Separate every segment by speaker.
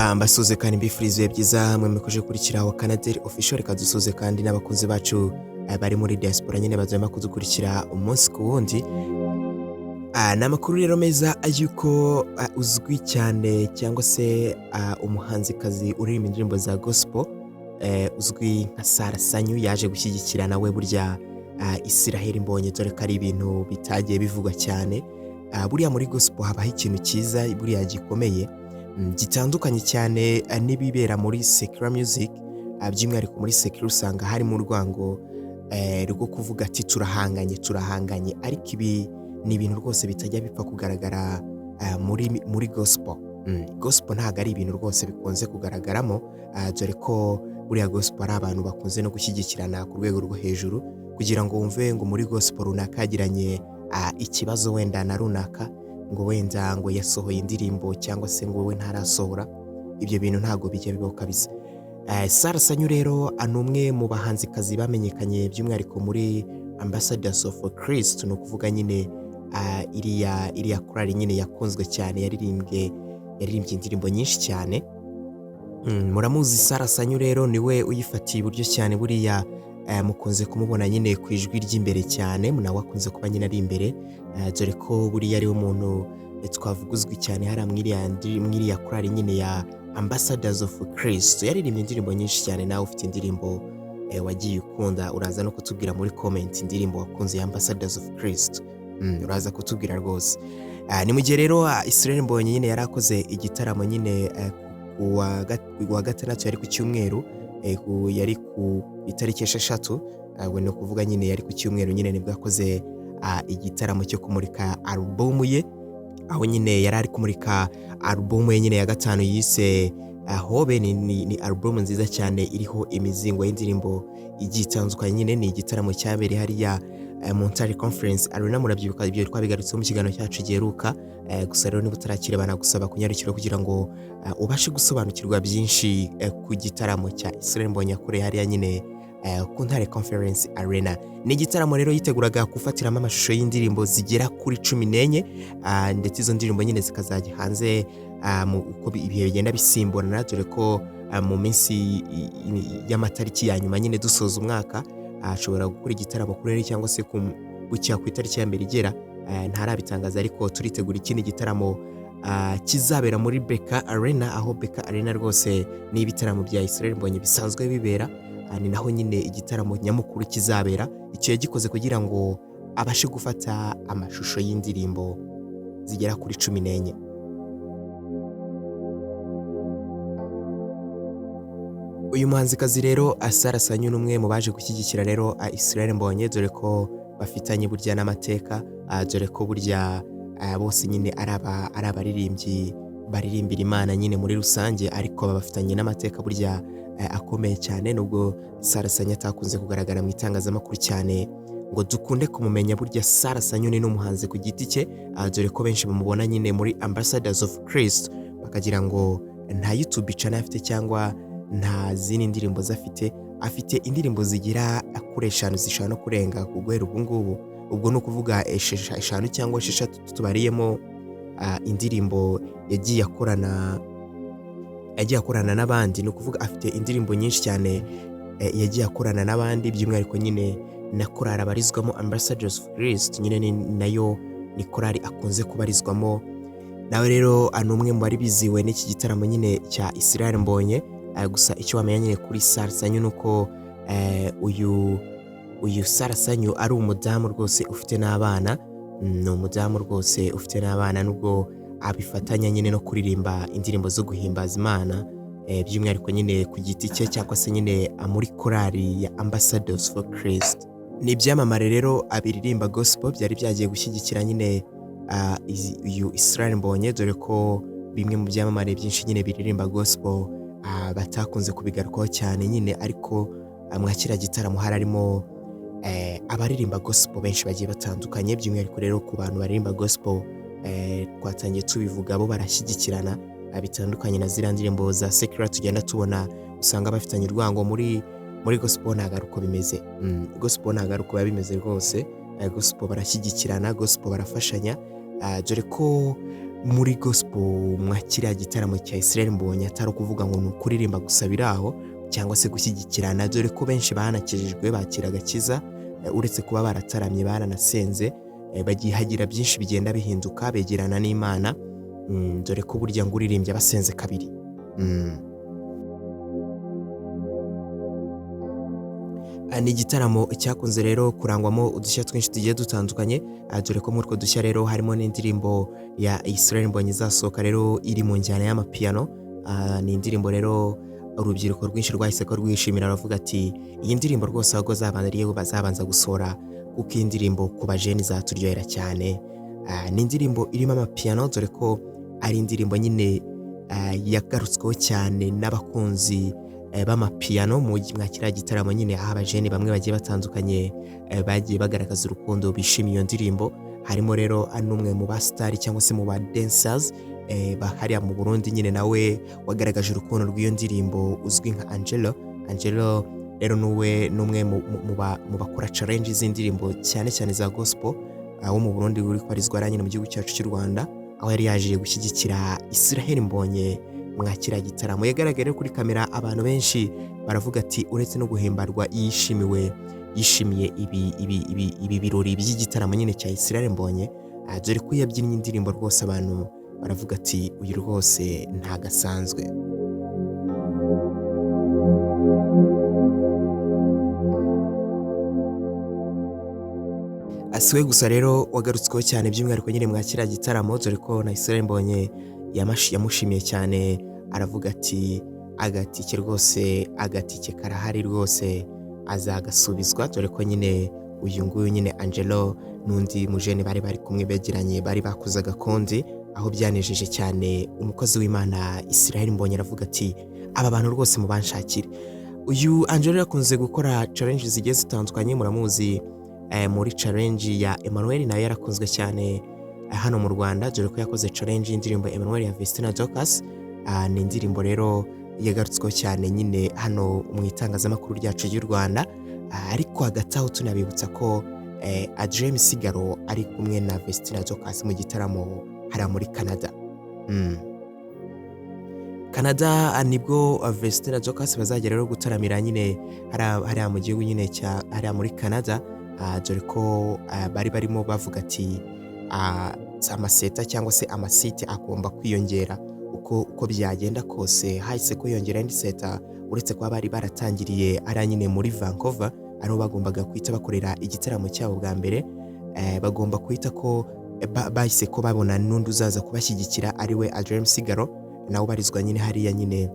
Speaker 1: Reka mbasuze kandi mbifurize byiza mwe mukomeje gukurikira wa Canadel Official. Reka dusuze kandi n'abakunzi bacu bari muri diaspora nyine bazema kudukurikira umunsi ku wundi. Ni amakuru rero meza yuko uzwi cyane cyangwa se umuhanzikazi uririmba indirimbo za gospel, uzwi nka Sara Sanyu, yaje gushyigikira nawe burya Israel Mbonyi, dore ko ari ibintu bitagiye bivugwa cyane. Buriya muri gospel habaho ikintu cyiza buriya gikomeye, gitandukanye cyane n'ibibera muri secular music. By'umwihariko muri secular usanga harimo urwango rwo kuvuga ati turahanganye, turahanganye, ariko ibi ni ibintu rwose bitajya bipfa kugaragara muri gospel. Gospel ntabwo ari ibintu rwose bikunze kugaragaramo, dore ko buriya gospel ari abantu bakunze no gushyigikirana ku rwego rwo hejuru. Kugira ngo wumve ngo muri gospel runaka yagiranye ikibazo wenda na runaka, ngo wenda ngo yasohoye indirimbo cyangwa se ngo we ntarasohora, ibyo bintu ntabwo bijya bibaho kabisa. Sara Sanyu rero ni umwe mu bahanzikazi bamenyekanye by'umwihariko muri Ambassadors of Christ, ni ukuvuga nyine iriya korali nyine yakunzwe cyane, yaririmbye indirimbo nyinshi cyane. Muramuzi Sara Sanyu rero niwe uyifatiye iburyo cyane buriya, mukunze kumubona nyine ku ijwi ry'imbere cyane, nawe akunze kuba nyine ari imbere, dore ko buriya ariwe muntu twavuga uzwi cyane hariya mw'iriya korali nyine ya Ambassadors of Christ. Yaririmbye indirimbo nyinshi cyane. Nawe ufite indirimbo wagiye ukunda, uraza no kutubwira muri comment indirimbo wakunze ya Ambassadors of Christ. Uraza kutubwira rwose. Ni mu gihe rero Israel Mbonyi nyine yari akoze igitaramo nyine ku wa gatandatu, yari ku cyumweru, yari ku itariki 6, ubwo ni ukuvuga nyine yari ku cyumweru nyine nibwo yakoze igitaramo cyo kumurika alubumu ye, aho nyine yari ari kumurika alubumu ye nyine ya gatanu yise Hobe. Ni alubumu nziza cyane iriho imizingo y'indirimbo igiye itandukanye nyine. Ni igitaramo cyabereye hariya mu Ntare Conference Arena, murabyibuka ibyo twabigarutseho mu kiganiro cyacu giheruka. Gusa rero niba utarakireba nagusaba kunyarukira kugira ngo ubashe gusobanukirwa byinshi ku gitaramo cya Israel Mbonyi yakoreye hariya nyine ku Ntare Conference Arena. Ni igitaramo rero yiteguraga gufatiramo amashusho y'indirimbo zigera kuri 14, ndetse izo ndirimbo nyine zikazajya hanze mu uko ibihe bigenda bisimburana, dore ko mu minsi y'amatariki ya nyuma nyine dusoza umwaka ashobora gukora igitaramo kuri Noheli cyangwa se bucya ku itariki ya mbere igera, ntarabitangaza, ariko turitegura ikindi gitaramo kizabera muri BK Arena, aho BK Arena rwose ni ibitaramo bya Israel Mbonyi bisanzwe bibera. Ni naho nyine igitaramo nyamukuru kizabera. Icyo yagikoze kugira ngo abashe gufata amashusho y'indirimbo zigera kuri 14. Uyu muhanzikazi rero Sara Sanyu ni umwe mu baje gushyigikira rero Israel Mbonyi, dore ko bafitanye burya n'amateka, dore ko burya bose nyine ari abaririmbyi baririmbira Imana nyine muri rusange, ariko bafitanye n'amateka burya akomeye cyane, nubwo Sara Sanyu atakunze kugaragara mu itangazamakuru cyane ngo dukunde kumumenya. Burya Sara Sanyu ni n'umuhanzi ku giti cye, dore ko benshi bamubona nyine muri Ambassadors of Christ bakagira ngo nta YouTube channel afite cyangwa nta zindi ndirimbo ze afite. Afite indirimbo zigera kuri 5 zishobora no kurenga guhera ubu ngubu, ubwo ni ukuvuga 5 cyangwa 6 tubariyemo indirimbo yagiye akorana n'abandi. Ni ukuvuga afite indirimbo nyinshi cyane yagiye akorana n'abandi, by'umwihariko nyine na korali abarizwamo Ambassadors of Christ, nyine ni nayo ni korali akunze kubarizwamo. Nawe rero ni umwe mu bari biziwe n'iki gitaramo nyine cya Israel Mbonyi. Gusa icyo wamenya nyine kuri Sara Sanyu ni uko uyu Sara Sanyu ari umudamu rwose ufite n'abana. Ni umudamu rwose ufite n'abana, nubwo abifatanya nyine no kuririmba indirimbo zo guhimbaza Imana, by'umwihariko nyine ku giti cye cyangwa se nyine muri korali ya Ambassadors for Christ. Ni ibyamamare rero abiririmba gospel byari byagiye gushyigikira nyine uyu Israel Mbonyi, dore ko bimwe mu byamamare byinshi nyine biririmba gospel batakunze kubigarukaho cyane nyine, ariko mwa kiriya gitaramo harimo abaririmba gospel benshi bagiye batandukanye. By'umwihariko rero ku bantu baririmba gospel, twatangiye tubivuga, bo barashyigikirana, bitandukanye na ziriya ndirimbo za secular tugenda tubona usanga bafitanye urwango. Muri gospel ntabwo ari uko bimeze. Gospel ntabwo ari uko biba bimeze rwose. Gospel barashyigikirana, gospel barafashanya, dore ko Muri gospel mwa kiriya gitaramo cya Israel Mbonyi, atari ukuvuga ngo ni ukuririmba gusa biraho cyangwa se gushyigikirana, dore ko benshi banakijijwe bakira agakiza. Uretse kuba barataramye, baranasenze, bagiye hagira byinshi bigenda bihinduka, begerana n'Imana, dore ko burya ngo uririmbye abasenze kabiri. Ni igitaramo cyakunze rero kurangwamo udushya twinshi tugiye dutandukanye, dore ko muri utwo dushya rero harimo n'indirimbo ya Israel Mbonyi izasohoka rero iri mu njyana y'amapiyano. Ni indirimbo rero urubyiruko rwinshi rwahise ko rwishimira, baravuga ati iyi ndirimbo rwose ahubwo zabanza bazabanza gusohora, kuko iyi ndirimbo ku bajeni izaturyohera cyane. Ni indirimbo irimo amapiyano, dore ko ari indirimbo nyine yagarutsweho cyane n'abakunzi b'amapiyano mu mwa kiriya gitaramo nyine, aho abajeni bamwe bagiye batandukanye bagiye bagaragaza urukundo, bishimiye iyo ndirimbo. Harimo rero n'umwe mu basitari cyangwa se mu ba dancers hariya mu Burundi nyine, nawe wagaragaje urukundo rw'iyo ndirimbo, uzwi nka Angelo. Angelo rero nuwe n'umwe mu bakora challenge z'indirimbo cyane cyane za gospel, wo mu Burundi uri kubarizwa hariya nyine mu gihugu cyacu cy'u Rwanda, aho yari yaje gushyigikira Israel Mbonyi mwa kiriya gitaramo. Yagaragaye rero kuri kamera, abantu benshi baravuga ati uretse no guhimbarwa yishimiwe, yishimiye ibi birori by'igitaramo nyine cya Israel Mbonyi, dore ko yabyinnye indirimbo rwose abantu baravuga ati uyu rwose ntagasanzwe. Si we gusa rero wagarutsweho cyane by'umwihariko nyine mwa kiriya gitaramo, dore ko na Israel Mbonyi yamushimiye cyane, aravuga ati agatike rwose, agatike karahari rwose, azagasubizwa, dore ko nyine uyu nguyu nyine Angelo n'undi mujene bari bari kumwe begeranye, bari bakoze agakundi, aho byanejeje cyane umukozi w'Imana Israel Mbonyi, aravuga ati aba bantu rwose mubanshakire. Uyu Angelo yakunze gukora challenge zigiye zitandukanye, muramuzi muri challenge ya Emmanuel, nayo yarakunzwe cyane hano mu Rwanda, dore ko yakoze challenge y'indirimbo Emmanuel ya Vestina Dorcas. Ni indirimbo rero yagarutsweho cyane nyine hano mu itangazamakuru ryacu ry'u Rwanda. Ariko hagati aho tunabibutsa ko Adrien Misigaro ari kumwe na Vestina Dorcas mu gitaramo hariya muri Canada. Canada nibwo Vestina Dorcas bazagera rero gutaramira nyine hariya mu gihugu nyine cya hariya muri Canada, dore ko bari barimo bavuga ati amaseta cyangwa se amasite agomba kwiyongera uko byagenda kose. Hahise kwiyongera indi seta, uretse kuba bari baratangiriye hariya nyine muri Vancouver, ariho bagombaga guhita bakorera igitaramo cyabo bwa mbere, bagomba guhita ko bahise ko babona n'undi uzaza kubashyigikira ariwe Adrien Misigaro, nawe ubarizwa nyine hariya nyine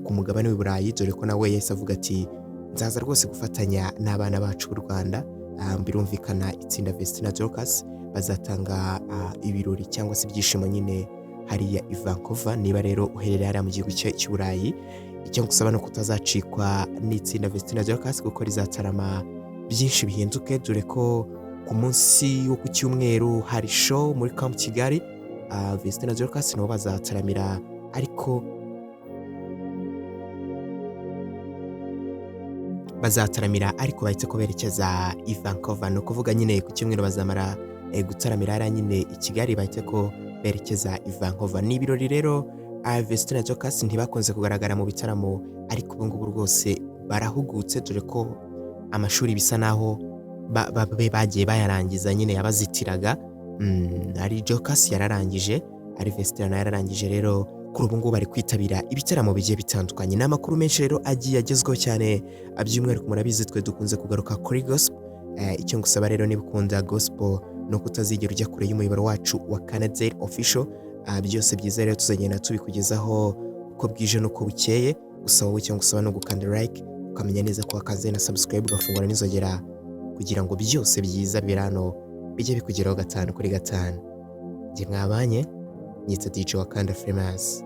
Speaker 1: ku mugabane w'i Burayi, dore ko nawe yahise avuga ati nzaza rwose gufatanya n'abana bacu b'u Rwanda. Birumvikana itsinda Vestina Dorcas bazatanga ibirori cyangwa se ibyishimo nyine hariya i Vancouver. Niba rero uherereye hariya mu gihugu cy'u Burayi, icyo ngusaba ni uko utazacikwa n'itsinda Vestina Dorcas, kuko rizatarama byinshi bihinduke, dore ko ku munsi wo ku cyumweru hari show muri Camp Kigali, Vestina Dorcas nabo bazataramira, ariko bazataramira ariko bahite ko berekeza i Vancouver. Ni ukuvuga nyine ku cyumweru bazamara gutaramira hariya nyine i Kigali, bahite ko berekeza i Vancouver. Ni ibirori rero. Vestina Dorcas ntibakunze kugaragara mu bitaramo, ariko ubu ngubu rwose barahugutse, dore ko amashuri bisa naho bagiye bayarangiza nyine yabazitiraga. Ari Dorcas yararangije, ari Vestina nawe yararangije, rero kuri ubu ngubu bari kwitabira ibitaramo bigiye bitandukanye. Ni amakuru menshi rero agiye agezweho cyane, by'umwihariko murabizi twe dukunze kugaruka kuri gospel. Icyo ngusaba rero niba ukunda gospel ni uko utazigera ujya kure y'umuyoboro wacu wa Canadian Official. Byose byiza rero tuzagenda tubikugezaho uko bwije n'uko bukeye. Gusa wowe icyo ngusaba ni ugukanda like, ukamenya neza ko wakaze na subscribe, ugafungura n'inzogera kugira ngo byose byiza biri hano bijye bikugeraho 5 kuri 5. Njye mwabanye nyita DJ Wakanda Famous,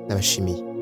Speaker 1: ndabashimiye.